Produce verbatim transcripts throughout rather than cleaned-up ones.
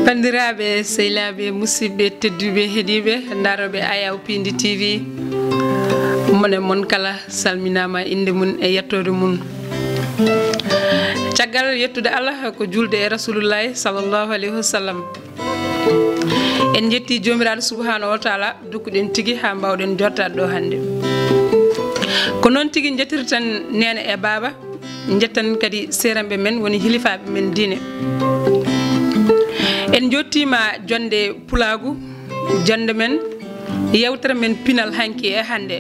Banndiraaɓe, sehilaaɓe, musidɓe tedduɓe, heɗiiɓe, ndaarooɓe Ayaw Piindi T V, mon e mon kala salminaama innde mum e yettoode mum. Caggal yettude Allah ko juulde e Rasulullahi sallallahu alayhi wa sallam. En njetti Joomiraaɗo subhaanahu wa taala, dokkuɗen tigi haa mbaawɗen jottaade ɗo hannde. Ko noon tigi njettirten neene e baaba, njetten kadi seeranɓe men woni hilifaaɓe men diine. En njottiima jonnde pulaagu, jonnde men, yewtere men pinal hanki e hannde.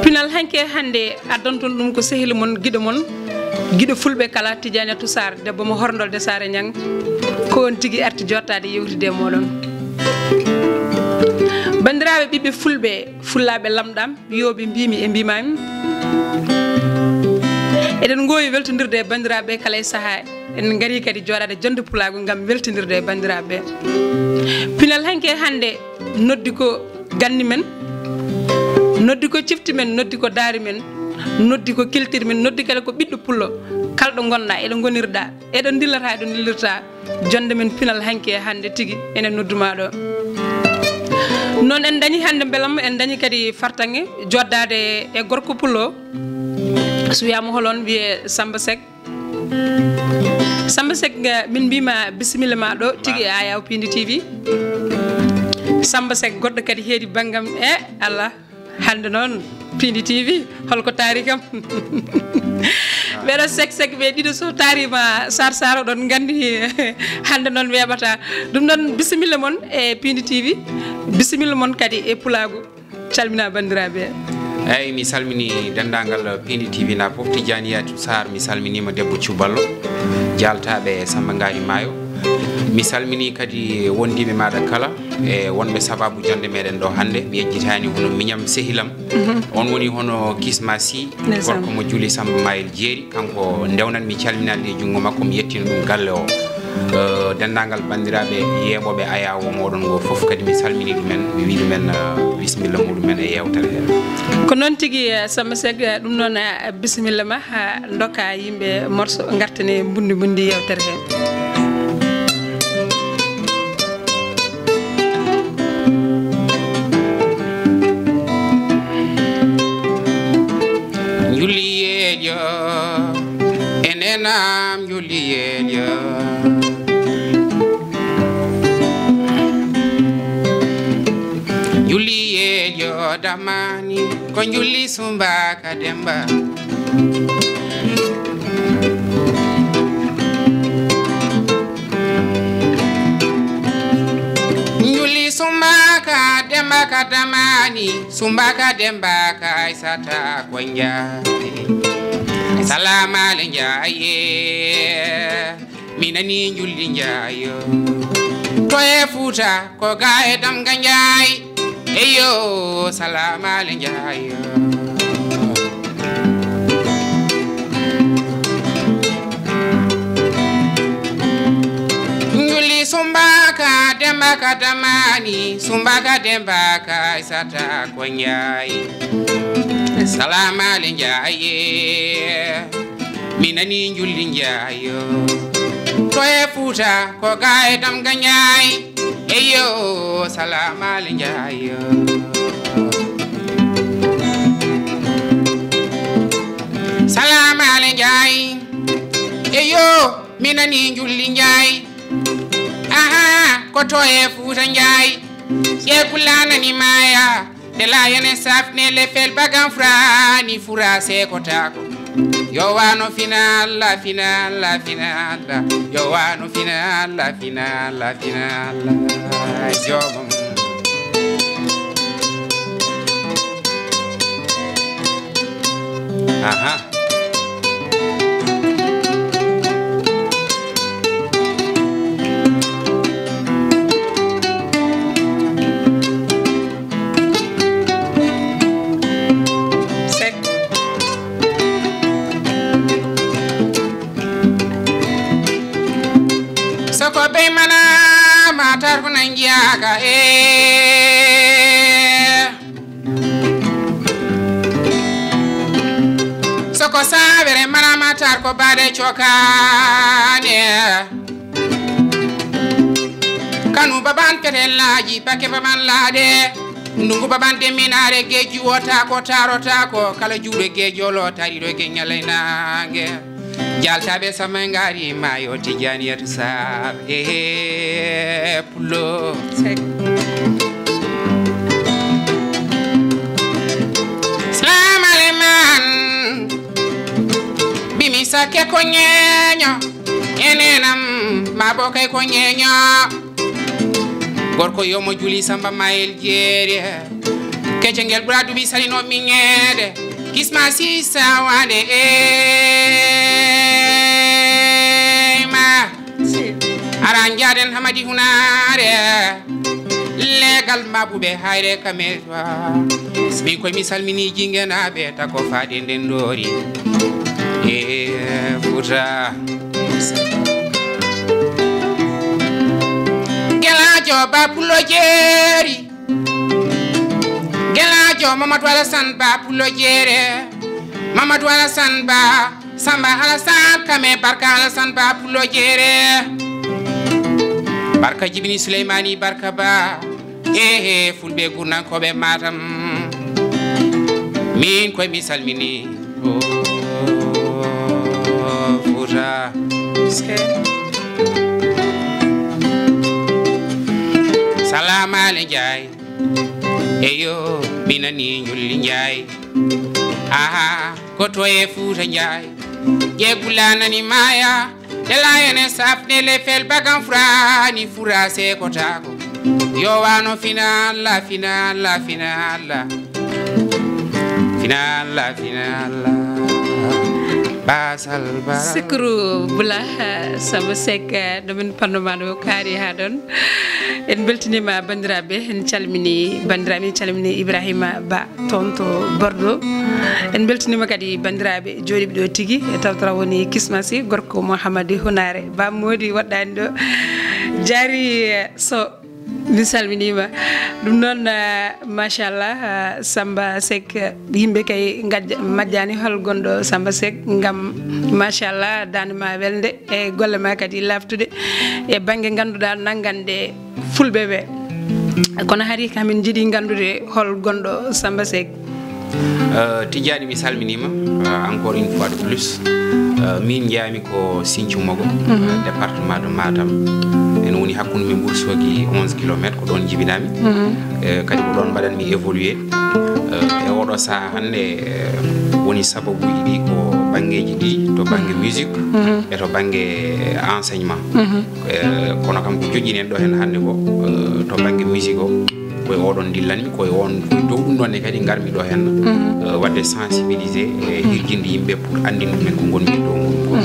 Pinal hanki e hannde addanton ɗum ko sehil mon, giɗo mon, giɗo fulɓe kala, Tidiane Toussaint, debbo mo Horndolde Saare Ñang. Ko on tigi arti jottaade yewtidde e mooɗon. Banndiraaɓe ɓiɓɓe fulɓe, fullaaɓe lamɗam, wiyooɓe mbiimi e mbiimaami. Eɗen ngoowi weltondirde e banndiraaɓe kala e sahaa. En ngarii kadi jooɗaade jonnde pulaagu ngam weltondirde e banndiraaɓe. Pinal hanki e hannde noddi ko ganni men, noddi ko cifti men, noddi ko daari men, noddi ko kiltir men, noddi kadi ko ɓiɗɗo pullo. Kala ɗo ngonɗaa, eɗo ngonirɗaa, eɗo ndillata, eɗo ndillirta, jonnde men pinal hanki e hannde tigi ene noddu maa ɗo. Noon en dañi hannde mbelam, en dañi kadi fartaŋŋe joddaade e gorko pullo. So wiyaama hol on wiyee Samba Seck. Samba Seck, eh, min mbiima bisimilla ma ɗo tigi e Ayaw Piindi T V. Samba Seck goɗɗo kadi heedi banngam. E Allah, hannde noon Piindi T V, holko taari kam? Mbeɗa Seck Seck ɓe ɗiɗo so taariima Sar Sar, oɗon nganndi hannde noon weeɓata. Ɗum noon bisimilla mon e Piindi T V, bisimilla mon kadi e pulaagu. Calmina banndiraaɓe. Eeyi, mi salmini denndaangal Piindi T V na fof. Tijjani Yaatin Saar, mi salminiima, debbo Cuballo, jaaltaaɓe Samba Ngaari Maayo. Mi salmini kadi wondiiɓe maaɗa kala e wonɓe sababu jonnde meɗen ɗo hannde. Mi yejjitaani hono miñam sehilam. Mhm. On woni hono Kisma Sy, ndeysaan, gorko mo Juli Samba Mayel Jeeri. Kanko ndewnatmi calminal e junngo makko, mi yettina ɗum galle o. Eh, denndaangal banndiraaɓe yeeɓooɓe Ayaw mooɗon ngo fof kadi mi salmini ɗumen, mi wi ɗumen, eh, bisimilla muɗumen e yeewtere he. Ko noon tigi, eh, Samba Seck, eh, ɗum noon, eh, bisimilla ma, ha ndokka yimɓe morso, ngartane mbundi mbundi yeewtere he. Njulliyeejo, e nenam njulliyeejo. Njulliyeejo damani ko njulli Sumbaka Demba. Njuli Sumbaka Demba ka damani, Sumbaka Demba ka Aysata ko njaay. Salamale njaaye, mi nani njulli njaayo. To e Fuuta ko ga e damga njaay. Eyo, salamale njaayo. Njuli Sumbaka Demba ka damani, Sumbaka Demba ka Aysata ko njaay. Salamale njaaye, mi nani njulli njaayo. To e Fuuta ko ga e damga njaay. Eyo, salamale njaayo. Salamale njaay. Eyo, mi nani njulli njaay. Aha, ko to e Fuuta njaay. Ƴe kulanani maya. Nde laayane safne le fel bagan furani fura sekotako. Yo wano fina Allah, fina Allah, fina Allah. Yo wano fina Allah, fina Allah, fina Allah. Joomam. Aha. Sek. Soko be mana matar kunan giya ka eh. Tar ko baɗe cokane. Kanu baban petellaaji, pake baban laaɗe. Ndungu baban deminaare, geeji wota ko tarota ko. Kala juuɗo geejo lo tariɗo ge ñalay naange. Jaltaɓe samay ngari maayo Tijaniyatu Sar. Ehe. Pulo. Sek. Salam aleyman. Bimi sakke ko ñeeño. Enenam mabo kay ko ñeeño. Gorko yomo juli samba mayel jeeri. Kece ngel ɓura duuɓi salino miñeede. Kisma si sawade e ma. Ara njaɗen Hamadi Hunare. Legal mabuɓe hayre kametwa. Min koy mi salmini jingenaɓe tako faɗe nden dori. E futa. Gelajo ba pulo jeeri. Gelajo Mamadou Alassane Ba pulo jeere. Mamadou Alassane Ba. Samba Alassane Kame, barka Alassane Ba pulo jeere. Barka jibini Souleymani, barka Ba. Ehe, fulɓe gurnankoɓe Matam. Min koy mi salmini. Oh, Fouta. Salam ale Njaay. Eyo, minani ñulli Njaay. Aha, ko to e Fuuta Njaay. Ƴeggula nani maya. Dela ene safne le fel bagan furani fura se ko tako. Yo wano finalla, finalla, finalla. Finalla, finalla. Basal bara. Sikru bula, eh, Samba Seck, eh, ɗo min panno ma ɗo kaari ha ɗon. En beltinima bandiraɓe, en calmini bandiraɓe, en calmini Ibrahima Ba toon to Bordeaux. En beltinima kadi bandiraɓe jooɗiɓe ɗo tigi, e tawtara woni Kismasi, gorko Mouhamadi Hunare. Ba Modi waɗɗani ɗo. Jaari, eh, so mi salminima. Ɗum noon, eh, machallah, eh, Samba Seck, eh, yimɓe kay gajja-, majjani hol gonɗo Samba Seck, ngam machallah, dande ma welde, e golle ma kadi laftude, e banggue ganduɗa nangande fulɓe ɓe. Kono hari kamin jiiɗi gandude hol gonɗo Samba Seck. Euh, Tijjani, mi salminima, euh, encore une fois de plus. Euh, min jeeyami ko Sinthiou Mogo, euh, département de Matam. En woni hakkunde men Wourossogui onze kilomètres, ko ɗon jibinami. Euh, kadi ko ɗon mbaɗanmi évoluer. Euh, e oɗo saha hannde, euh, woni sababuji ɗi ko banngeji ɗi, to bannge musique e to bannge enseignement. Eh, kono kam ko joƴƴinen ɗo hen hannde ko, eh, to bannge musique o, ko e oɗon dillanmi, ko e on, ko e dow ɗum ɗon ne kadi ngarmi ɗo hen, eh, waɗde sensibiliser e hirjinde yimɓe pour anndin ɗumen ko ngonmi e dow mum ko.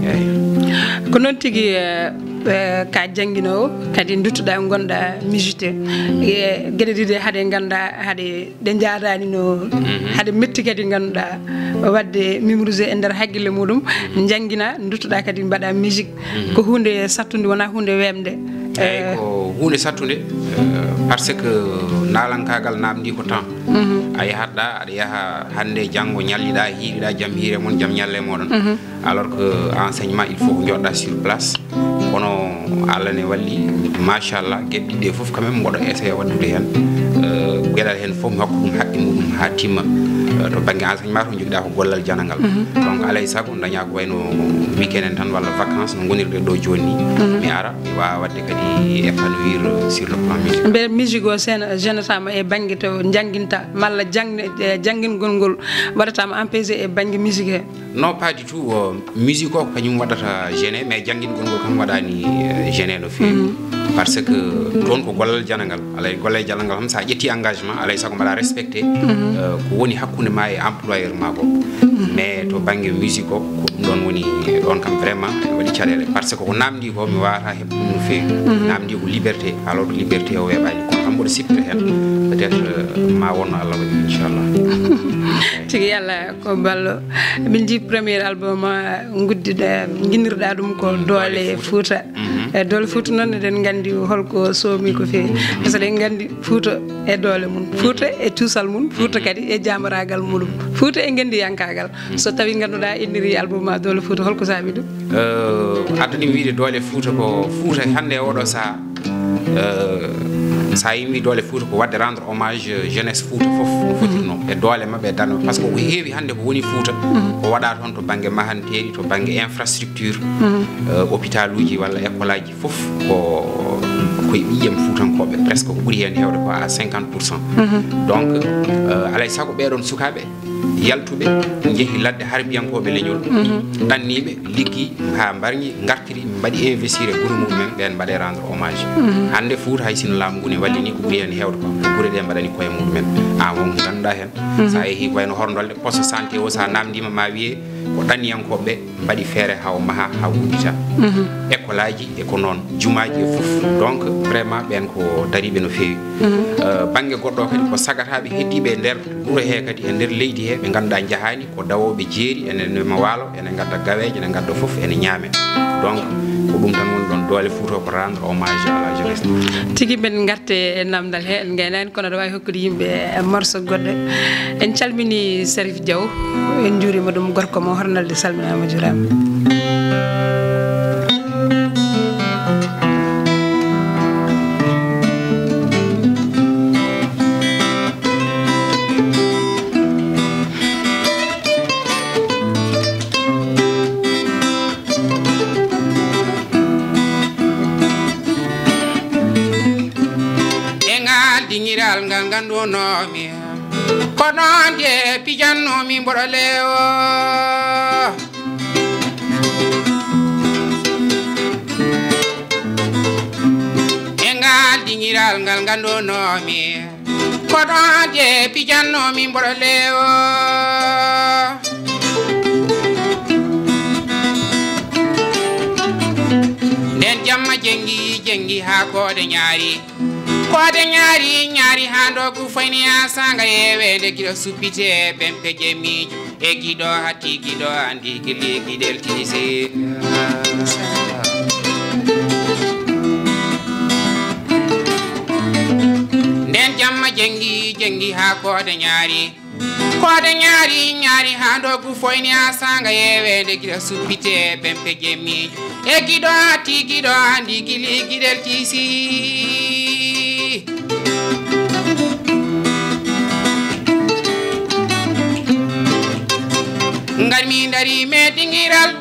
Eyi. Ko noon tigi, eh, eh, ka jannginoowo, kadi duttoɗa ngonɗa musicien. E geɗe ɗiɗi haɗe ngannduɗa, haɗe ɗe njaadani no haɗe metti kadi ngannduɗa waɗde mémoriser e nder hakkille muɗum, janngina, duttoɗa kadi mbaɗa musique. Ko huunde sattunde, wona huunde weemde. Eyi, eh, ko huunde sattunde, eh, parce que naalankaagal naamndi ko temps. A yahat ɗa, aɗa yaha hannde, janngo, ñalliɗa, hiiriɗa, jam hiire mon, jam ñalle moɗon. Alors que enseignement, il faut ko joɗɗa sur place. Kono Allah ne walli, machallah, geɗe ɗiɗi ɗe fof quand même mboɗo essayer waɗdude hen. Euh, geɗal hen fof mi hokka ɗum haqqe muɗum ha timma. Euh, to bangge enseignement to jogiɗa ko gollal janangal. Donc alay sago daña ko wayno weekend en tan walla vacances no gonirɗe ɗo joni ni. Mi ara, mi wawa waɗde kadi épanouir sur le plan musical. Mbe musique o sen-, jenatama e bangge to jannginta malla jang-, eh, janngingol ngol waɗatama empêché e bangge musique he? Non, pas du tout. Euh, musique o ko kañum waɗata gêné, mais janngingol ngol kam waɗani, euh, gêné no feewi. Parce que toon ko gollal janangal. Alay gollal janangal kam, sa ƴetti engagement, alay sago mbaɗa respecté, euh, ko woni hakkunde ma e employeur ma ko. Mais to bangge musique o, ko ɗum ɗon woni, ɗon kam vraiment ene waɗi caɗeele. Parce que ko namdi ko mi wawata heɓ ɗum no feewi. Namdi ko liberté, alors que liberté o weeɓani. Kono kam mboɗo sippira hen, peut-être, euh, ma wonno Allah waɗi, inchallah. Tigi Allah ko ballo. Min jii premier album, ah, nguddiɗa, guinirɗa ɗum ko Doole Fouta. E Doole Fouta noon, eɗen nganndi holko soomi ko feewi. Par ce que eɗen nganndi Fouta e doole mum, Fouta e cuusal mum, Fouta kadi e jaamoraagal muɗum. Fuuta e ngenndiyankaagal. So tawii ngannduɗaa inniri album ma Doole Fuuta, holko saabi ɗum? Eh, addani mi wiide Doole Fuuta ko Fuuta hannde e oɗo sahaa. Eh, so a yimi Doole Fuuta ko waɗde rendre hommage jeunesse Fuuta fof no fotirnoo. E doole maɓɓe e darnde maɓɓe. Par ce que ko heewi hannde ko woni Fuuta, ko waɗaa toon to bannge mahanteeri, to bannge infrastructure, eh, hôpitaluuji walla école aji fof ko, ko e ɓiyyam Fuutankooɓe, presque ko ɓuri heen heewde ko à cinquante pour cent. Donc, eh, alay sago ɓeeɗoon sukaaɓe yaltuɓe njehi ladde harbiyankooɓe leñol, ɗanniiɓe, liggi haa mbarñi, ngartiri, mbaɗi investir e gure mumen, ɓeen mbaɗe rendre hommage. Hannde Fuuta hay sino laamu ngu ne walli ni, ko ɓuri heen heewde ko gure ɗe mbaɗani koye mumen. Aan won ko ngannduɗaa heen. So a yehii ko wayno Horndolde, poste santé o, so a naamndiima ma wiyee ko ɗanniyankooɓe mbaɗi feere haa o maha, haa o uddita. École aji e ko noon, jumaaji e fof. Donc, vraiment, ɓeen ko dariiɓe no feewi. Euh, bannge goɗɗo kadi ko sagataaɓe heddiiɓe e nder wuro he kadi, e nder leydi he, ɓe ngannduɗaa njahaani, ko dawooɓe jeeri, ene ndema waalo, ene ngadda gaweeje, ene ngadda fof, ene ñaame. Donc, ko ɗum tan woni ɗoon Doole Fuuta, ko rendre hommage à la jeunesse. Tigi, men ngarte e namdal he, en ngaynaani, kono aɗa waawi hokkude yimɓe morceau goɗɗo. En calmini Serif Diaw, en njuurima ɗum, gorko mo Hornalde, salminaama, juuraama. E ngal dingiral ngal ngandunoomi, ko noon de pijannoomi mboɗo leewo. E ngal dingiral ngal ngandunoomi, ko ɗon de pijannoomi mboɗo leewo. Nden jamma jengi, jengi haa koode ñaari. Koode ñaari, ñaari haa ndogu foyni haa saanga yeeweende giɗo suppite pempe jemiijo. E giɗo hatti giɗo andi gili giɗel tisi. Nden jamma jengi, jengi haa koode ñaari. Koode ñaari, ñaari haa ndogu foyni haa saanga yeeweende giɗo suppite pempe jemiijo. E giɗo hatti giɗo andi gili giɗel tisi. Ngarmi ndari me dingiral,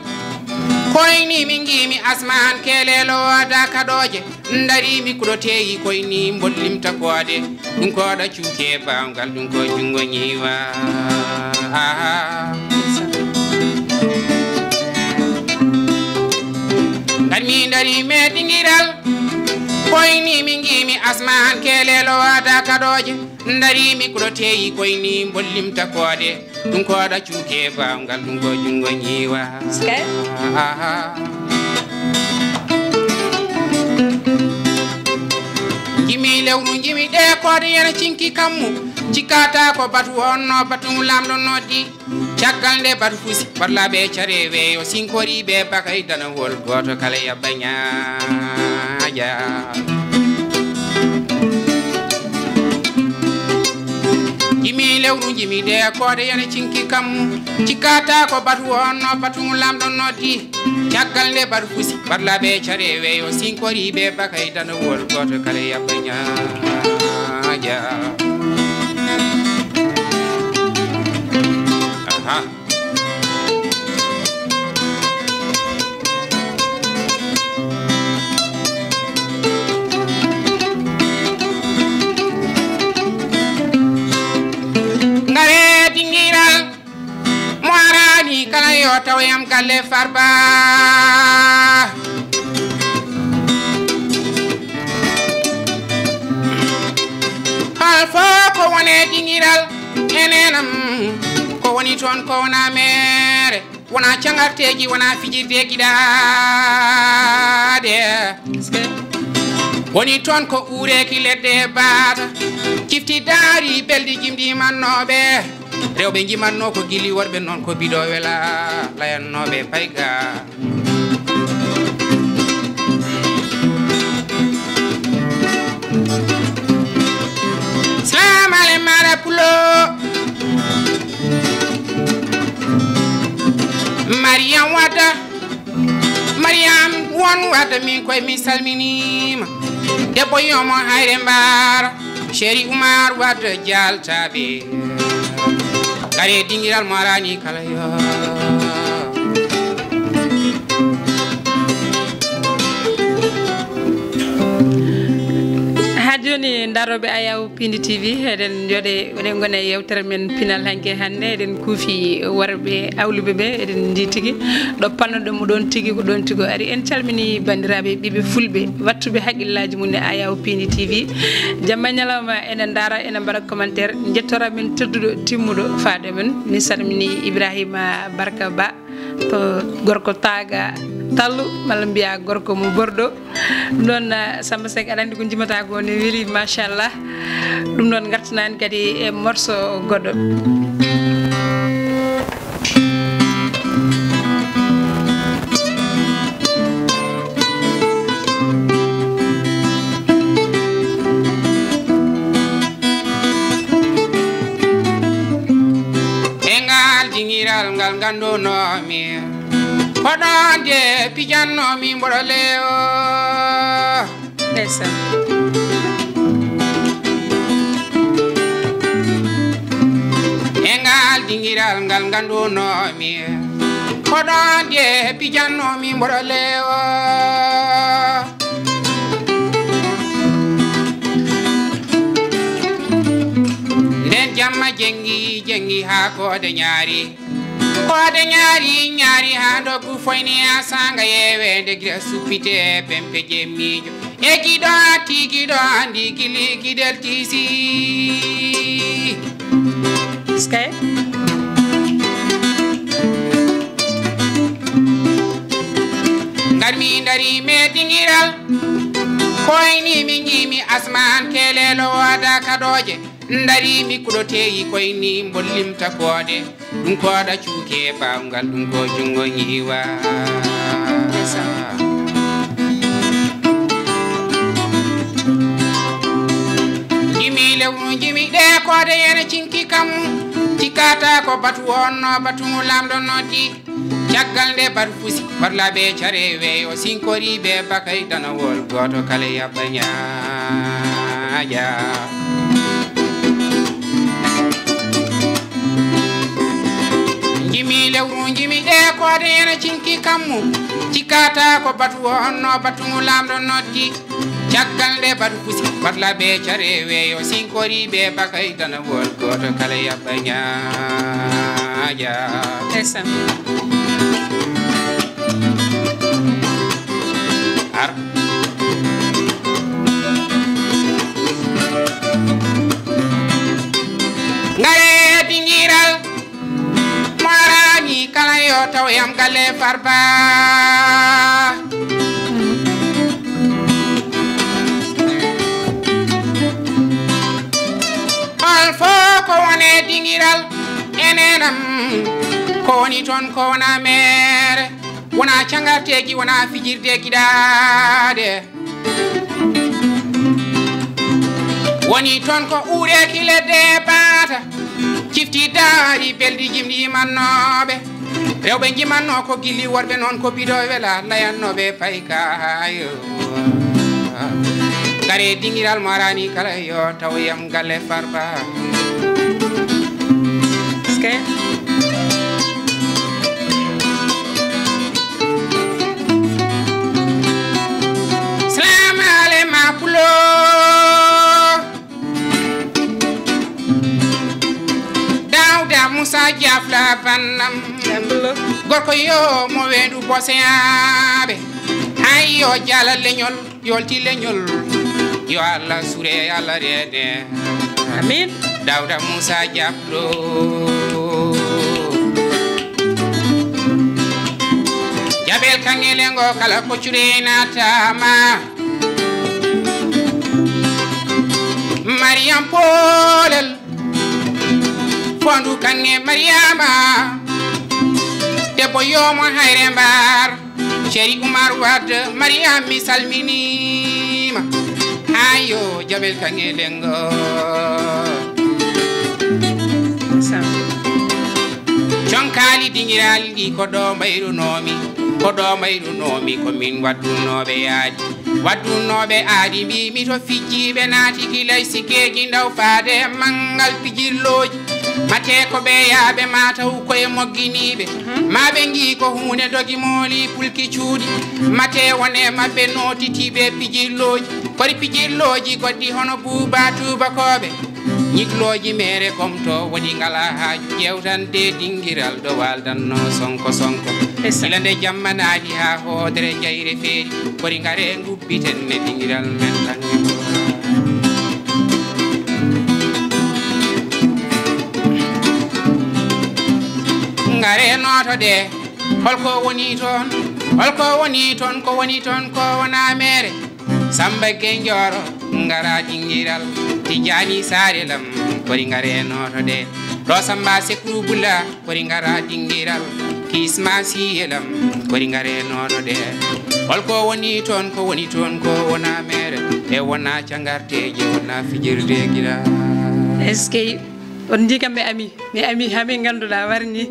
koyni mi ngimi asman kelelo wada kadoje. Ndari mi kudo teyi koyni mbollim takoade. Ɗum ko ɗo cuuke bawngal, ɗum ko junngo ñiiwa. Ngarmi ndari me dingiral, koyni mi ngimi asman kelelo wada kadoje. Ndari mi kudo teyi koyni mbollim takoade. Ɗum ko ɗo cuuke bawngal, ɗum ko junngo ñiiwa. Skay. Jimi lewru, jimi ɗe koode yana cinki kammu. Cikkata ko batu wonno, batu lamɗo noddi. Caggal nde batu fusi, barlaɓe care weeyo sinkoriɓe bakay danawol gooto kala yabba ñaaja. Jimi lewru, jimi ɗe koode yana cinki kammu. Cikkata ko batu wonno, batu lamɗo noddi. Caggal nde batu fusi, barlaɓe care weeyo sinkoriɓe bakay danawol gooto kala yabba ñaaja. Aha. Ngare dingiral. Mo araani kala yo tawoyam galle Farba. Hal fo ko wone dingiral enenam, ko woni toon ko wona mere, wona cangarteeji, wona fijirde giɗaade. Woni toon ko uureeki leɗɗe baata, cifti daari belɗi jimɗi mannooɓe. Rewɓe njimatno ko gili, worɓe noon ko biɗo wela, layannooɓe payga. Salam ale mara pulo. Mariam Wade, Mariam won Wade, min koye mi salminiima. Debbo yomo hayre mbaara, Chéri Oumar Wade jaltaaɓe. Kare dingiral mo arani kala yo. Haa jooni, darooɓe Ayaw Pindi T V, eɗen jooɗe, eɗen ngona e yewtere men pinal hanki hannde. Eɗen kuufi worɓe awluɓe ɓe, eɗen ndi tigi ɗo pannoɗen mo ɗon tigi, ko ɗon tigi o ari. En calmini banndiraaɓe ɓiɓɓe fulɓe, wattuɓe haqqillaaji mum e Ayaw Pindi T V. Jamma e ñalawma ene ndaara, ene mbaɗa commentaire. Njettora men tedduɗo timmuɗo faade men. Mi salmini Ibrahima Barka Ba. To gorko taaga tallu, malla mbiya gorko mo Bordeaux. Ɗum noon, ah, Samba Seck, aɗa anndi ko njimata ko ne weli, machallah. Ɗum noon, ngartanaani kadi e morceau goɗɗo. E ngal dingiral ngal nganndunomi, ko ɗon de pijannoomi mboɗo leewo. Ndeysaan. E ngal dingiral ngal nganndunomi, ko ɗon de pijannoomi mboɗo leewo. Nden jamma jengi, jengi haa koode ñaari. Koode ñaari, ñaari haa ndoggu foyni haa saanga yeweende gila suppite pempe jemmiijo. E giɗo atti, giɗo andi, gili giɗel tisi. Skay. Ngarmi ndari me dingiral. Koyni mi ñiimi asman kelelo wada kadoje. Ndari mi kuɗo teyi koyni mbollimta koode. Ɗum ko waɗa cuuke ɓaawngal, ɗum ko junngo ñiiwa. Ndeysaan. Jimi lewru, jimi ɗe koode, yene cinki kam, cikkata ko batu wonno, batu ngu Laamɗo noddi. Caggal nde batu fusi, barlaaɓe care weeyo, sinkoriiɓe bakay danawol, gooto kala yaɓɓa ñaaƴa. Jimi lewru, jimi ɗe koode, ene cinki kammu, cikkata ko batu wonno, batu ngu Laamɗo noddi. Caggal nde batu fusi, barlaaɓe care weeyo, sinkoriiɓe bakay danawol, gooto kala yaɓɓa ñaaƴa. Ndeysaan. Ar. Ngare dingiral, mo arani kala yo taw yam galle Farba. Hol fo ko wone dingiral, enenam, ko woni toon ko wona mere, wona cangarteeji, wona fijirde giɗaade. Woni toon ko uureeki ledde baata, cifti daari beldi jimɗi mannooɓe. Rewɓe njimanno ko gilli, worɓe noon ko bido wela, layannooɓe payka. Ayo. Ngare dingiral mo arani kala yo taw yam galle Farba. Ske. Salam ale ma pulo. Dawda Musa Jafla bannam. Gorko yo mo wendu boseyaɓe. Hay yo jala leñol, yolti leñol. Yo Allah sure, Allah rene. Amin. Dawda Musa Jaflo. Jabel kangele ngo kala ko cure natama. Mariam Polel. Fondu kange Mariama. Debbo yomo hayre mbar. Chéri Oumar Wade, Mariam mi salminima. Ayo, jabel kange lengo. Sa. Conka Dingiral ɗi ko ɗo mbayrunoomi, ko ɗo mbayrunoomi, ko min waddunooɓe yaadi. Waddunooɓe aadi mbimi to fijjiiɓe naati gilay sikeeji ndaw faade e manngal pijirlooji. Mate ko ɓe yaaɓe ma taw koye mogginiiɓe. Ma ɓe ngi ko huunde dogi mooli pulki cuuɗi. Mate wone maɓɓe nootitiiɓe pijirlooji. Kori pijirlooji goɗɗi hono buuba tuubakooɓe. Ñiklooji meere gomto woni ngala haaju ƴeewtande dingiral ɗo waaldanno sonko sonko. Esa. Ila nde jammanaali haa hoodere jayre feeri, kori ngare ngubbiten ne dingiral men kaŋŋe. Ngare nooto ɗe, holko woni toon? Holko woni toon? Ko woni toon ko wona meere? Samba Gey Njooro, ngara dingiral. Tijani Saare Lam, kori ngare nooto ɗe. Ɗo Samba Sekru Bula, kori ngara dingiral. Kisma Siye Lam, kori ngare nooto ɗe. Holko woni toon? Ko woni toon ko wona meere? E wona cangarteeje, wona fijirde gila. Eskey, on ndi kam mi ami, mi ami haa mi ngannduɗaa warni.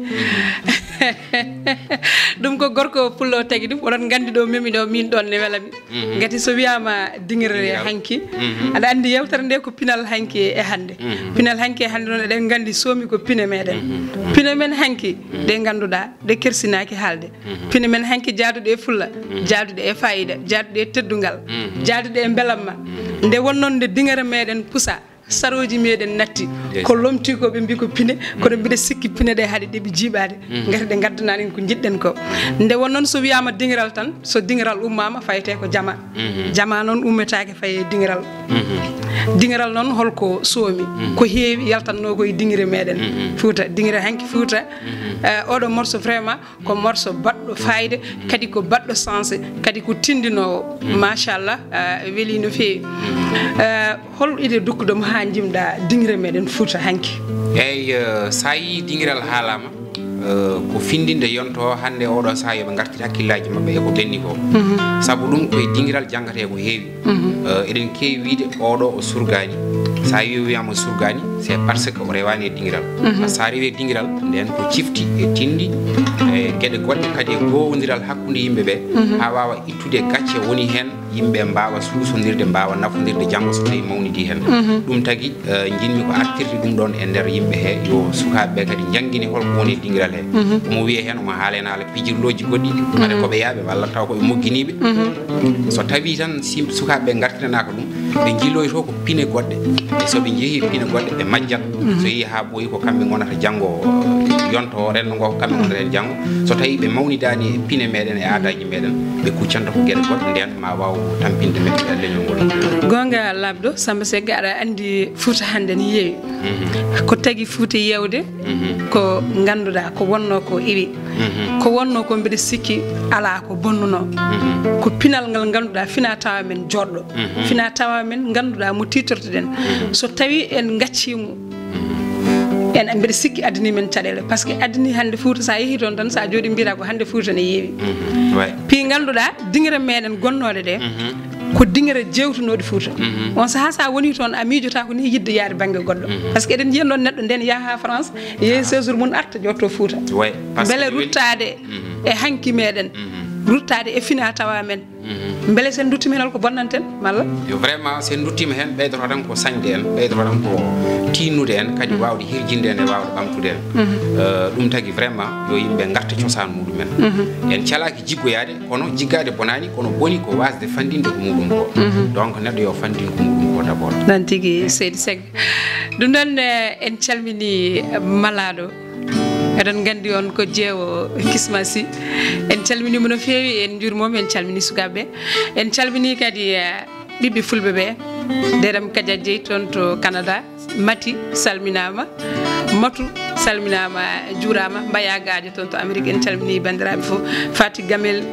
Ɗum ko gorko pullo tagi ɗum, oɗon nganndi ɗo memi ɗo min ɗon ne welami. Mhm. Ngati so wiyaama dingre Dingiral. Hanki, mhm, aɗa anndi yewtere nde ko pinal hanki e hannde. Mhm. Pinal hanki e hannde noon eɗen nganndi soomi ko pine meɗen. Mhm. Pine men hanki, mhm, ɗe ngannduɗaa, ɗe kersinaaki haalde. Mhm. Pine men hanki jaaduɗe e fulla, mhm, jaaduɗe e fayida, jaaduɗe e teddungal, mhm, jaaduɗe e mbelamma. Mhm. Nde wonnoon nde dingre meɗen pusa, sarooji meɗen natti. Ndeysaan. Ko lomti ko ɓe mbi ko pine, kono mbiɗa sikki pine ɗe haɗi ɗeɓi jiiɓaade. Mhm. Ngati ɗe ngaddanaani en ko njiɗɗen ko. Nde won noon so wiyaama dingiral tan, so dingiral ummaama fayetee ko jama. Mhm. Jama noon ummetaake faye dingiral. Mhm. Dingiral noon holko soomi? Mhm. Ko heewi yaltatnoo ko e dingre meɗen. Mhm. Fuuta, dingre hanki Fuuta. Mhm. Eh, oɗo morceau vraiment ko morceau baɗɗo fayida, kadi ko baɗɗo sens, kadi ko tindinoowo. Mm. Machallah, ah, weli no feewi. Mm. Ah, hol idée dukkuɗo mo haa njimɗa dingre meɗen Fuuta hanki? Eyyi, eh, so a yii dingiral haalaama, eh, ko findinde yonto hannde oɗo sahaa yo ɓe ngartir hakkillaaji maɓɓe e ko ɓenni ko. Mhm. Sabu ɗum ko e dingiral janngatee ko heewi. Mhm. Eh, eɗen keewi wiyde oɗo o surgaani. So a wii wiyaama o surgaani, c'est parce que o rewaani e dingiral. Mhm. Par ce que so a rewii e dingiral, ndeen ko cifti e tindi e geɗe goɗɗe, kadi e goowondiral hakkunde yimɓe ɓe, mhm, haa waawa ittude gacce woni heen, yimɓe mbaawa suusondirde, mbaawa nafondirde janngo so tawii mawnidii heen. Mhm. Ɗum tagi, eh, njiɗmi ko artirde ɗum ɗoon e nder yimɓe he, yo sukaaɓe ɓe kadi njanngine hol ko woni e dingiral he. Mhm. Omo wiyee heen, omo haala heen haala pijirlooji goɗɗi, mbaɗa, mhm, ko ɓe yaaɓe walla taw ko ɓe mogginiiɓe. Mhm. So tawii tan si sukaaɓe ɓe ngartiranaaka ɗum, ɓe njiloyto ko pine goɗɗe. E so ɓe njehii pine goɗɗe, ɓe majjat. Mhm. So yehii haa ɓooyi, ko kamɓe ngonata janngo, yonto o, renndo ngo, ko kamɓe ngonata heen janngo. So tawii ɓe mawnidaani e pine meɗen, e aadaaji meɗen, ɓe kuccanto ko geɗe goɗɗe, ndeen ma waaw tampinde men e leñol ngol. Goonga laaɓɗo, Samba Seck, aɗa anndi Fuuta hannde ne yeewi. Mhm. Ko tagi Fuuta yeewde, mhm, ko ngannduɗaa, ko wonnoo ko iwi. Mhm. Ko wonnoo ko mbiɗa sikki alaa ko bonnunoo. Mhm. Ko pinal ngal ngannduɗaa fina tawa men jooɗɗo. Mhm. Fina tawa men ngannduɗaa mo tiitortoɗen. Mhm. So tawii en ngaccii mo, mhm, en mbiɗa sikki addanii men caɗeele. Par ce que addanii hannde Fuuta, so a yehii toon tan, so a jooɗii mbiyata ko hannde Fuuta ne yeewi. Mhm. Ouais. Fii ngannduɗaa dingre meɗen gonnooɗe ɗe, mhm, ko dingre jeewtunooɗe Fuuta. Mhm. On sahaa so a wonii toon, a miijotaako ni yiɗde yaade bannge goɗɗo. Mhm. Par ce que eɗen njiya ɗoon neɗɗo ndeen yaha haa France, yehi, aha, séjour mum arta jotto Fuuta. Ouais, parce que mbele ruttaade, mhm, e hanki meɗen, mhm, ruttaade e fina tawa men. Mhm. Mbele so en nduttiima heen hol ko bonnanten, malla? Yo, vraiment, so en nduttiima heen, ɓeydoto tan ko sañde en, ɓeydoto tan ko tiinnude en, kadi, mhm, waawde hirjinde en e waawde ɓamtude en. Mhm. Eh, ɗum tagi vraiment yo yimɓe ngarta cosaan muɗumen. Mhm. En calaaki jiggoyaade, kono jiggaade bonaani, kono boni ko waasde fanndinde ko muɗum ko. Mhm. Donc, neɗɗo yo fanndin ko muɗum ko d'abord. Noon tigi, Seydi Seck. Ɗum noon, eh, en calminii malaaɗo. Eɗen nganndi on ko jeewo Kisma Sy. En calminii mo no feewi, en njuurima mo, en calminii sukaaɓe. En calminii kadi, eh, ɓiɓɓe fulɓe ɓe. Deram Kadia Dieye toon to Canada. Mati salminaama. Matu salminaama, juuraama. Mbaya Gaajo toon to Amérique, en calminii banndiraaɓe fof. Fati Gamel,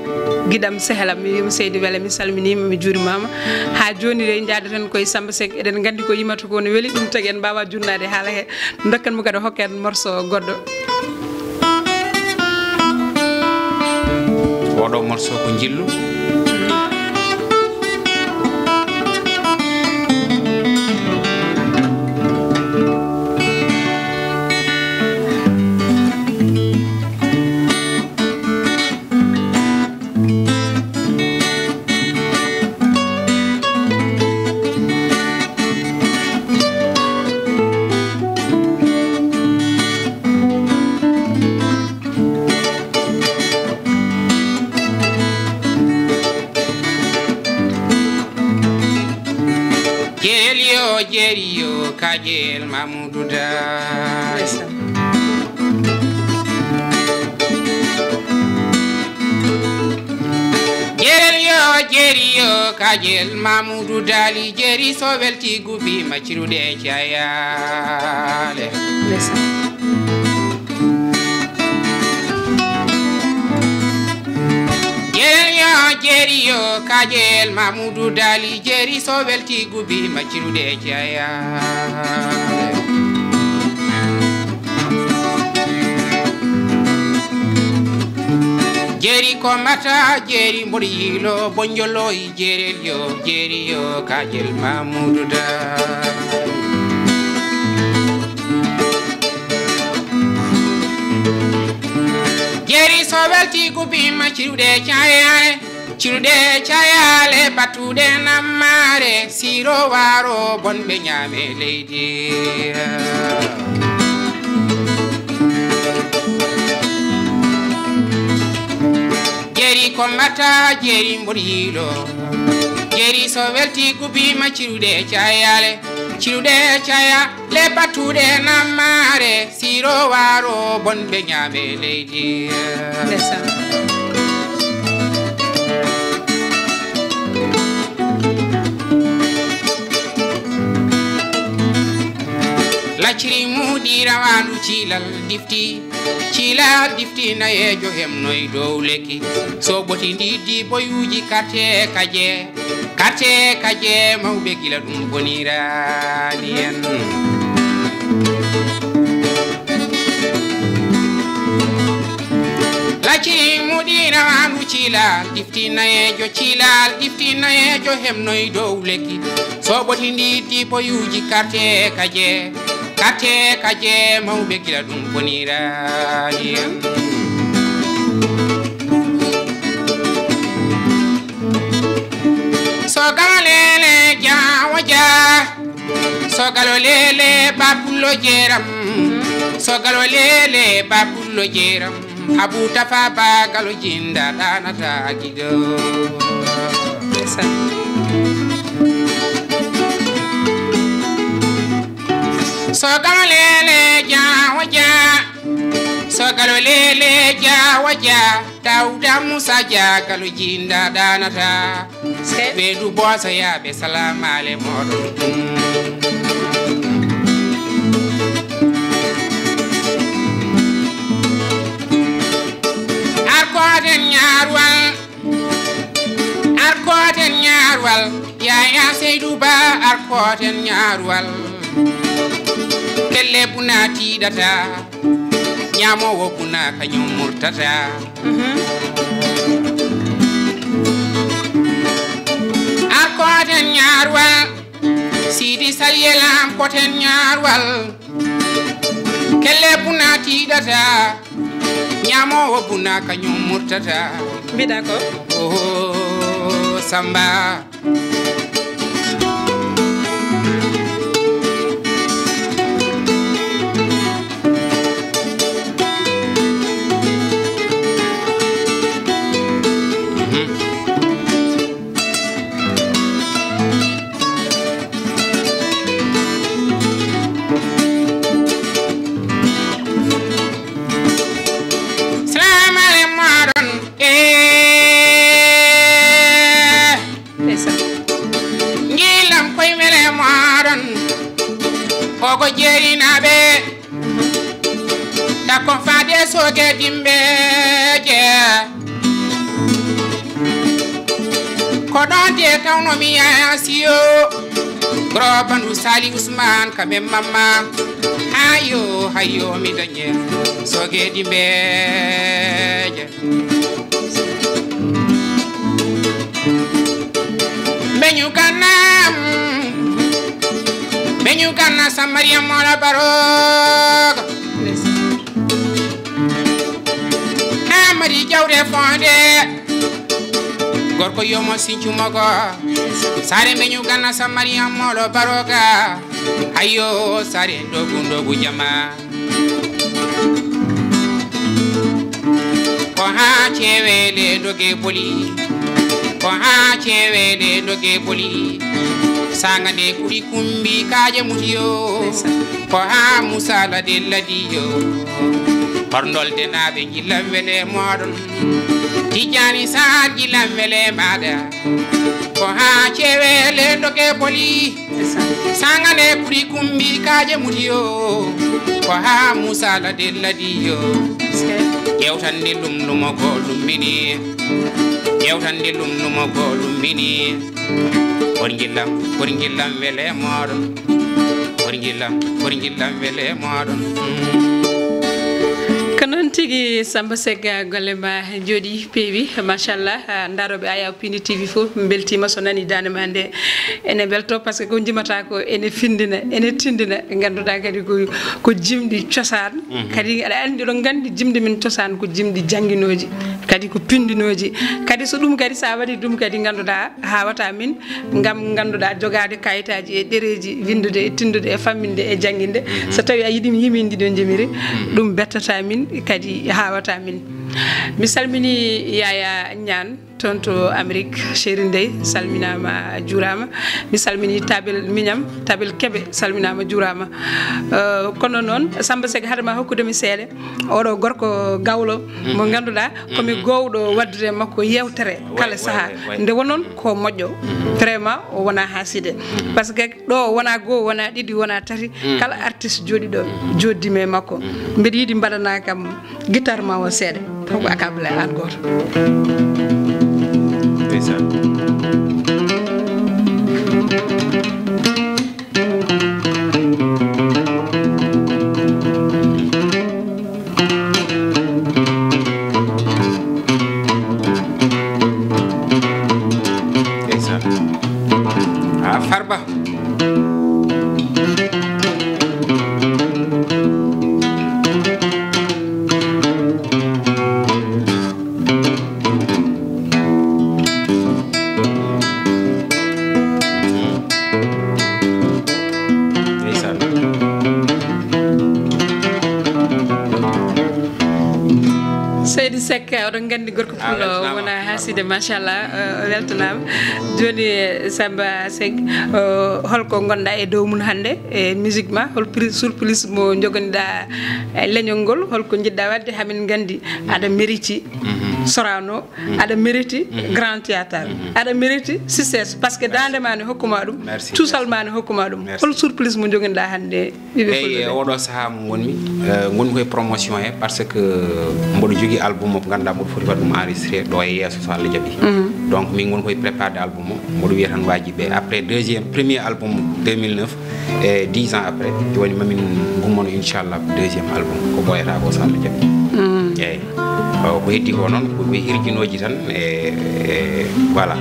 giɗam, sehelam, mi wiima Seydi Wele, mi salminiima, mi juurimaama. Haa jooni de, njaadoten koye Samba Seck, eɗen nganndi ko yimata ko no weli, ɗum tagi en mbaawaa juutnaade haala he. Ndokken mo kadi o hokka en morceau goɗɗo. Oɗo morceau ko njillu. Kajel Mamoudou Dali. Ndeysaan. Jerel yo, jeri yo, Kajel Mamoudou Dali, jeri so welti gubi maccirude cayale. Ndeysaan. Jeri yo, jeri yo, Kajel Mamoudou Dali, jeri so welti gubi maccirude caya. Jeri ko mata, jeri mboɗo yilo, bonjolo e jerel yo, jeri yo, Kajel Mamoudou Dali. Jeri so welti gubi maccirude cayale, cirude cayale, battude nammare, siro waro bonɓe ñaame leydi. Jeri ko mata, jeri mboɗo yilo. Jeri so welti gubi maccirude cayale, cirude caya, le battude nammare, siro waro bonɓe ñaame leydi. Ndeysaan. Lacciri muɗi rawandu cilal difti, cilal difti nayejo hemnoy dow lekki. So ɓoti ndiddi boyuji karte kaje. Karte kaje mawɓe gila ɗum bonirani en. Lacciri muɗi rawandu cilal difti nayejo, cilal difti nayejo hemnoy dow lekki. So ɓoti ndiddi boyuji karte kaje. Karte kaje mawɓe gila ɗum bonirani en. Sogalo lele jawo ja. Sogalo lele bapullo jeram. Sogalo lele bapullo jeram. Abu Tafa ba galo jinda ɗanata gido. Ndeysaan. Sogalo lele jawo ja. Sogalo lele jawo ja. Dawda Musa ja galo jinda ɗanata. Wedu bosa ya be salamale moɗon. Arkoten ñaarwal. Arkoten ñaarwal. Yaya Seydou Ba, arkoten ñaarwal. Kelle buna tiɗata. Ñaamowo buna kañum murtata. Mhm. Arkoten ñaarwal. Sidi Salyelam koten ñaarwal. Kelle buna tiɗata. Ñaamowo buna kañum murtata. Mbiɗa ko. Oh, Samba. Salam aleykum, moɗon. Eh. Ndeysaan. Ngilam koye mele moɗon. Koko jeerinaɓe. Takko faade soge dimbeje. Ko ɗon de tawno mi yasiyo. Gro bandu Sali Usman kamɓe mamma. Hayo, hayo, mi dañe. Soge dimbeje. Mbeñu Gana, mbeñu Gana Samaria mola baroga. Amari jawre fonde. Gorko yomo sincu mogo. Sare mbeñu Gana Samaria molo baroga. Ayo sare ndogu ndogu jama. Ko ha cewele doge boli. Ko ha cewele doge boli. Sanga nde kuɗi kumbi kaaje mutiyo. Ko haa musala de ladiyo. Horndolde naaɓe njillan wele moɗon. Tijjani Saar njillan wele mbaɗa. Ko haa cewele doge boli. Sanga nde kuɗi kumbi kaaje mutiyo. Ko haa musala de ladiyo. Ƴewtande lumlumo ko lummini. Ƴewtande lumlumo ko lummini. Gorgillam, gorgillam wele moɗon. Gorgillam, gorgillam wele moɗon. Mm. Ko noon tigi, Samba Seck, golle ma jooɗi, peewi, machallah. Ah, ndaroɓe Ayaw Pindi T V fof mbeltima so nani dande ma nde. Ene belto, parce que ko jimata ko ene findina, ene tindina, ngannduɗaa kadi ko, ko jimɗi cosaan. Mhm. Kadi aɗa anndi, oɗon nganndi jimɗi men cosaan ko jimɗi jannginooji, kadi ko pindinooji. Kadi so ɗum kadi, sa waɗi ɗum kadi, ngannduɗaa, haawata min, ngam ngannduɗaa jogaade kayitaaji e ɗereeji, winndude e tinndude e famminde e jannginde. Mhm. So tawi a yiɗi mi yiminde ɗo njemiri, mhm, ɗum bettata min, kadi haawata min. Mi salmini Yaya Ñaan. Toon to Amérique, Chéri Ndeye, salminaama, juuraama. Mi salmini Tabel Miñam, Tabel Kebe, salminaama, juuraama. Eh, kono noon, Samba Seck, hade ma hokkude mi seeɗa, oɗo gorko gawlo, mo, mhm, ngannduɗaa, ko mi, mhm, gowɗo waɗdude e makko yeewtere, ouais, kala, ouais, sahaa. Ouais, ouais. Nde wonon ko moƴƴo. Mhm. Vraiment, o wonaa haaside. Mhm. Parce que ɗo wonaa goo, wonaa ɗiɗi, wonaa tati, mhm, kala artiste jooɗiɗo, mhm, jooɗdi me makko. Mhm. Mbeɗa yiɗi mbaɗana kam guitare ma o seeɗa. Taw ko a kaɓla aan gooto. Ndeysaan. Ndeysaan. Ah, Farba. Ndeysaan. Seydi Seck, oɗon nganndi gorko, ah, pullo, weltanaama, wona haaside, machallah, eh, weltanaama. Jooni, eh, Samba Seck, eh, holko ngonɗaa e dow mum hannde e musique ma? Hol pri-, surprise mo njogoniɗaa e leñol ngol? Holko njiɗɗaa waɗde? Hamin nganndi aɗa mériti, mhm, Sorano, mhm, aɗa mériti, mhm, Grand Théâtre, mhm, aɗa mériti succès, parce que, merci, dande ma ne hokkuma ɗum, merci, cuusal, merci, ma ne hokkuma ɗum. Merci. Hol surprise mo njogoniɗaa hannde? Ɓiɓɓe, eyi, fulɓe ɓe. E oɗo sahaa mo ngonmi, eh, ngonmi koye promotion he, parce que mboɗo jogii album mo ngannduɗaa mboɗo foti waɗde ɗum enregistré ɗo e yeeso so Allah jaɓi. Mhm. Donc min ngonmi koye préparé album mo, mboɗo wiya tan waajiɓe. Après deuxième, premier album deux mille neuf, e dix ans après, jooni mamin ngummano inchallah deuxième album ko ɓooyata ko so Allah jaɓi. Mhm. Eyi. O, ko heddi ko noon, ko, ko hirjinooji tan, e, e, voilà.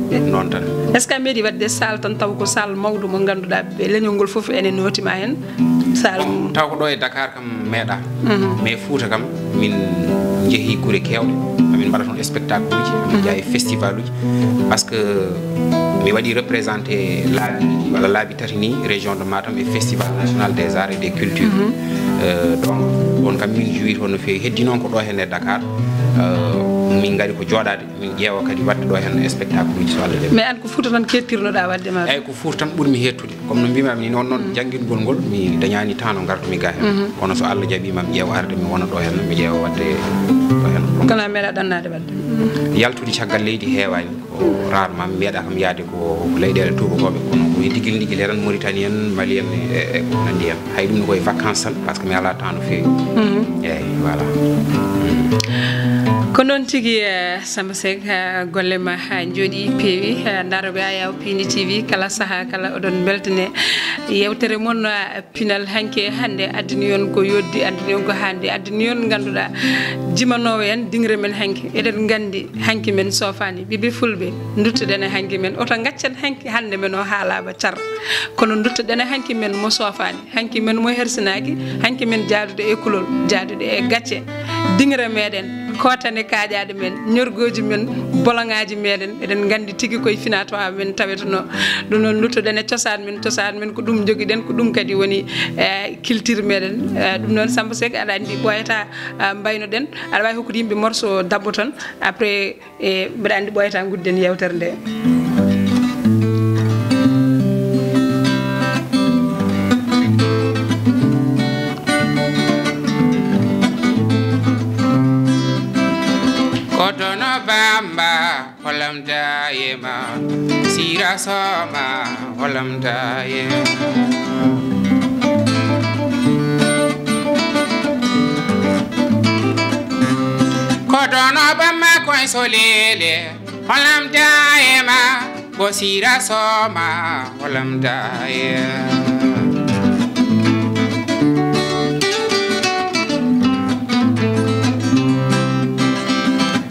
Ko noon tan. Est-ce que a meeɗi waɗde salle tan taw ko salle mawɗo mo ngannduɗaa ɓe leñol ngol fof ene nootima heen? Salle. Bon, taw ko ɗo e Dakar kam meeɗa. Mhm. Mais Fouta kam, min njehi gure keewɗe. Amin mbaɗa toon spectacle uji, amin, mhm, njeya e festival uji. Parce que mi waɗi représenté laabi, walla laabi tati ni, région de Matam e Festival National des Arts et des Cultures. Mhm. Euh, donc, on kam min jouit toon no feewi. Heddi noon ko ɗo heen e Dakar, euh, min ngari ko jooɗaade, min ƴeewa kadi waɗde ɗo heen spectacle uji so Allah jaɓi. Mais aan ko Fouta tan keettirnoɗaa waɗde ma? Eyi, ko Fouta tan ɓurmi heettude. Comme no mbimami ni, noon, noon, mm, janngingol ngol, mi dañaani temps no ngartumi ga heen. Mhm. Kono so Allah jaɓi, mam ƴeew arde mi wona ɗo heen, mi ƴeewa waɗde ɗo heen. Kono a meeɗa ɗannaade waɗde? Mhm. Yaltude caggal leydi heewaani. Ko rarement mi meeɗa kam yahde ko leyɗeele tuubakooɓe, kono ko e digil digil tan, Mauritanie en, Mali en, e, e ko nanndi heen. Hay ɗum ne ko e vacances tan, parce que mi alaa temps no feewi. Mhm. Eeyi, voilà. Ko noon tigi, eh, Samba Seck, eh, golle ma, eh, njooɗi, peewi. Eh, ndaroɓe Ayaw Pindi T V kala sahaa kala, oɗon mbeltane yeewtere mon, eh, pinal hanki e hannde, addani on ko yooɗi, addani on ko haandi, addani on, ngannduɗaa, jimanoowo en dingre men hanki. Eɗen nganndi hanki men soofaani. Ɓiɓɓe fulɓe, nduttoɗen e hanki men. Oto ngaccen hanki hannde men o haalaama car. Kono nduttoɗen e hanki men mo soofaani. Hanki men mo hersinaaki, hanki men jaaduɗo e kulol, jaaduɗo e gacce. Dingre meɗen, kootane kaaƴaaɗe men, ñorgooji men, boloŋaaji meɗen, eɗen nganndi tigi koye finaa-tawaa men tawetenoo. Ɗum noon, nduttoɗen e cosaan men, cosaan men ko ɗum njogiɗen, ko ɗum kadi woni, eh, culture meɗen. Eh, ɗum noon, Samba Seck, aɗa anndi ɓooyataa, ah, mbaynoɗen, aɗa waawi hokkude yimɓe morceau dabbo tan, après, eh, mbeɗa anndi ɓooyataa ngudden yeewtere nde. Holamta e ma, Sira Soma, holamta e ma. Ko dono bamma koy solele, holamta e ma, ko Sira Soma, holamta e ma.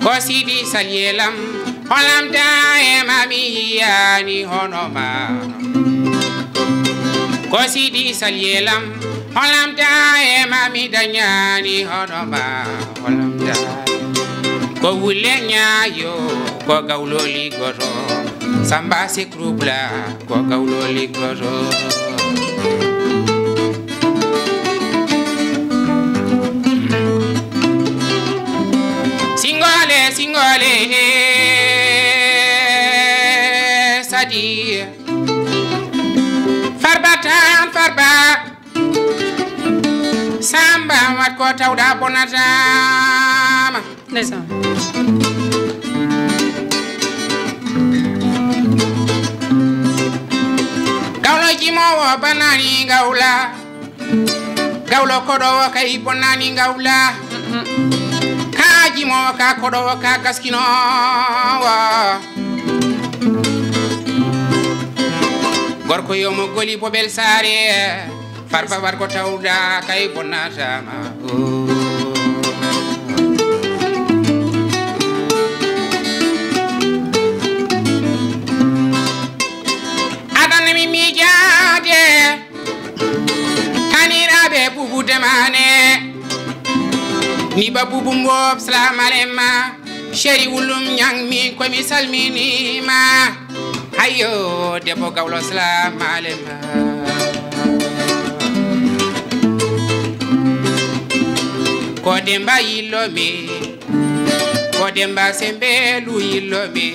Ko Sidi Salyelam, holamta e ma mi yiyani hono ma. Ko Sidi Salyelam, holamta e ma mi dañani hono ma, holamta. Ko wulle ñaayo, ko gawlo ligoto, Samba Sek Rubla, ko gawlo ligoto. Singole, singole, eh, Sadi. Farba tan, farba. Samba wat ko tawda bonatama. Ndeysaan. Gawlo jimowo banani gawla. Gawlo koɗowo kay bonnani gawla. Ka jimowo ka koɗowo ka gaskinowo. Gorko yo mo goli bobel saare. Farba war ko tawda kay bonnatama. Adan mi miijaade. Taniraaɓe bubu demane. Ni ba bubu mbob salam alema. Chéri wulum ñang min komi salminima. Ayo debbo gawlo salam alema. Ko Demba yillo mi. Ko Demba Sembelu yillo mi.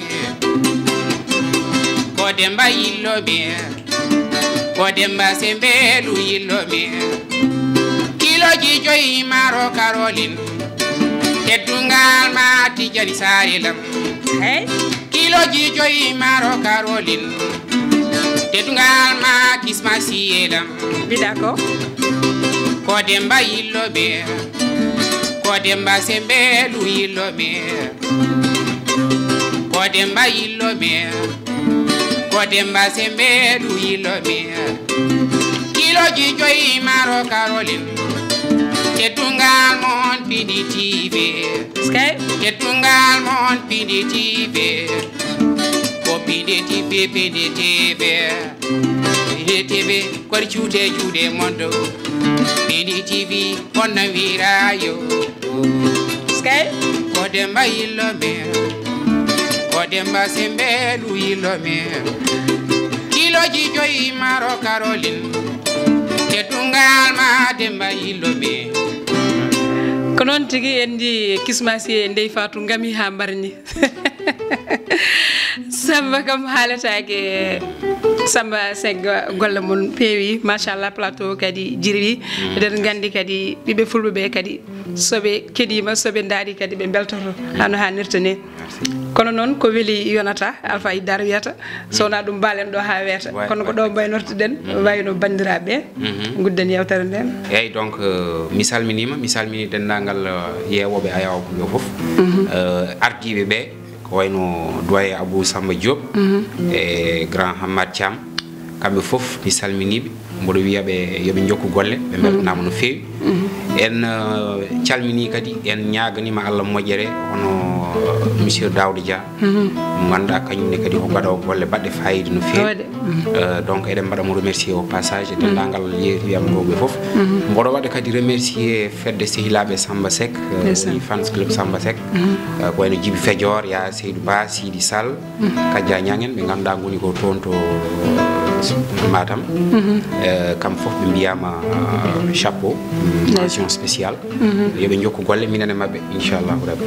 Ko Demba yillo mi. Ko Demba Sembelu yillo mi. Kiloji joyi maro Caroline. Teddungal ma Tijani Sarilam. Hey. Kiloji joyi maro Caroline. Teddungal ma Kisma Siyelam. Bidako. Ko Demba yillo mi. Ko Demba Sembelu yillo mi. Ko Demba yillo mi. Ko Demba Sembelu yillo mi. Kiloji joyi maro Caroline. Teddungal mon Pindi T V. Skay. Teddungal mon Pindi T V. Ko Pindi T V, Pindi T V. Pindi T V, kori cuude juude mon dow. Pindi T V, on na wirayo. Skay. Ko Demba yillo mi. Ko Demba Sembelu yillo mi. Kiloji joyi maro Caroline. Teddungal ma Demba yillo mi. Ko noon tigi en ndi Kismasi e ndey Fatou ngami ha mbarni. Samba kam haalataake. Samba Seck, golle mon peewi, machallah, plateau kadi jirwi. Eɗen nganndi kadi ɓiɓɓe fulɓe ɓe kadi so ɓe keɗiima, so ɓe ndaari kadi ɓe mbeltoto hano haanirta ni. Kono noon ko weli yonata, Alpha Iddar wiyata, so wonaa ɗum mbaalen ɗo haa weeta. Kono ko ɗo mbaynortoɗen, wayno banndiraaɓe ɓe, ngudden yewtere nden. Eeyi, donc, euh, mi salminiima, mi salmini denndaangal, euh, yeewooɓe Ayawaawoɓe fof. Euh, ardiiɓe ɓe, ko wayno doyen Abou Samba Diop e grand Hamad Thiam, kamɓe fof mi salminiiɓe, mboɗo wiya ɓe yo ɓe njokku golle, ɓe mbeltanaama no feewi. En, eh, calminii kadi, en ñaaganiima Allah moƴƴere, hono, eh, monsieur Daouda Dia, mo ngannduɗaa kañum ne kadi ko gaɗoowo golle baɗɗe faayiida no feewi. Eh, donc eɗen mbaɗa mo remercier au passage, e denndaangal yeeru am ɗo ɓe fof. Mboɗo waɗa kadi remercier fedde sehilaaɓe Samba Seck, eh, woni fans club Samba Seck, eh, ko wayno Djiby Fedior, Yaya Seydou Ba, Sidi Sall, Kadja Niang en, ɓe ngannduɗaa ngoni ko toon to, eh, Matam. E Eh, kam fof ɓe mbiyama, eh, chapeau, mention spéciale. Yo ɓe jokku golle minen e maɓɓe, inchallahu rabbi.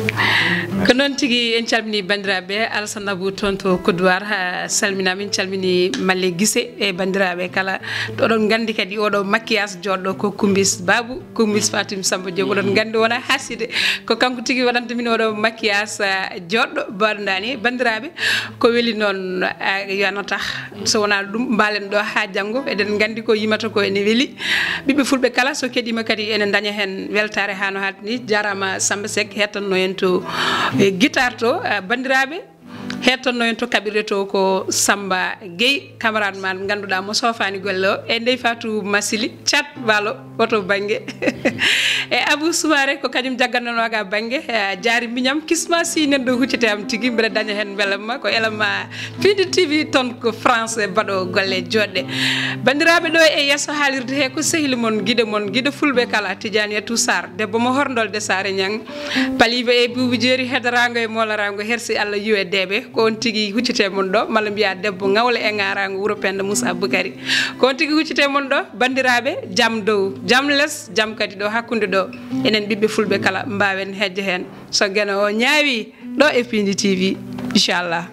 Ko noon tigi, en calmini banndiraaɓe. Alsanabu toon to Kodowar, ha salminaama, en calmini Malle Gise e banndiraaɓe kala. Oɗon nganndi kadi oɗo maquillage jooɗɗo ko Kumbis Babu, Kumbis Fatim Samba Diop. Oɗon nganndi wona haside, ko kanko tigi waɗanta min oɗo maquillage, ah, jooɗɗo baɗo ndani. Banndiraaɓe, ko weli noon, ah, yo no tax, so wonaa ɗum mbaalen ɗo haa janngo. Eɗen nganndi ko yimata ko ene weli. Ɓiɓɓe fulɓe kala, so keɗiima kadi ene ndaña heen weltaare haa no haaldi ni. Jaaraama Samba Seck, heɗtanno en to, eh, guitare to. Ah, banndiraaɓe, heɗtanno en to kaɓirɗe to ko Samba Gueye, camarade ma ngannduɗaa mo soofaani golle o, e Ndey Fatou Masili, Cat Walo, oto bannge. E Abou Soumaré, ko kañum jaggannonoga bannge. Eh, jaari miñam, kisma si neɗɗo huccete am tigi, mbeɗa daña heen mbelamma, ko elamma Pindi T V toon ko France, baɗo golle jooɗɗe. Banndiraaɓe, ɗo e yeeso haalirde he ko sehil mon, giɗo mon, giɗo fulɓe kala, Tidiane Yatou Sarr, debbo mo Horndol de Saare Ñang, paliiɓe e buubu jeeri, hedaraango e moolaraango, hersi Allah yuwe deeɓe. Ko on tigi huccite mon ɗo, malla mbiya debbo ŋawle e ŋaaraango wuro Penda Moussa Boukari. Ko on tigi huccite mon ɗo, banndiraaɓe, jam dow, jam les, jam kadi ɗo hakkunde ɗo. Enen ɓiɓɓe fulɓe kala mbaawen hejje heen. So geno o ñaawi, ɗo e Pindi T V, inchallah.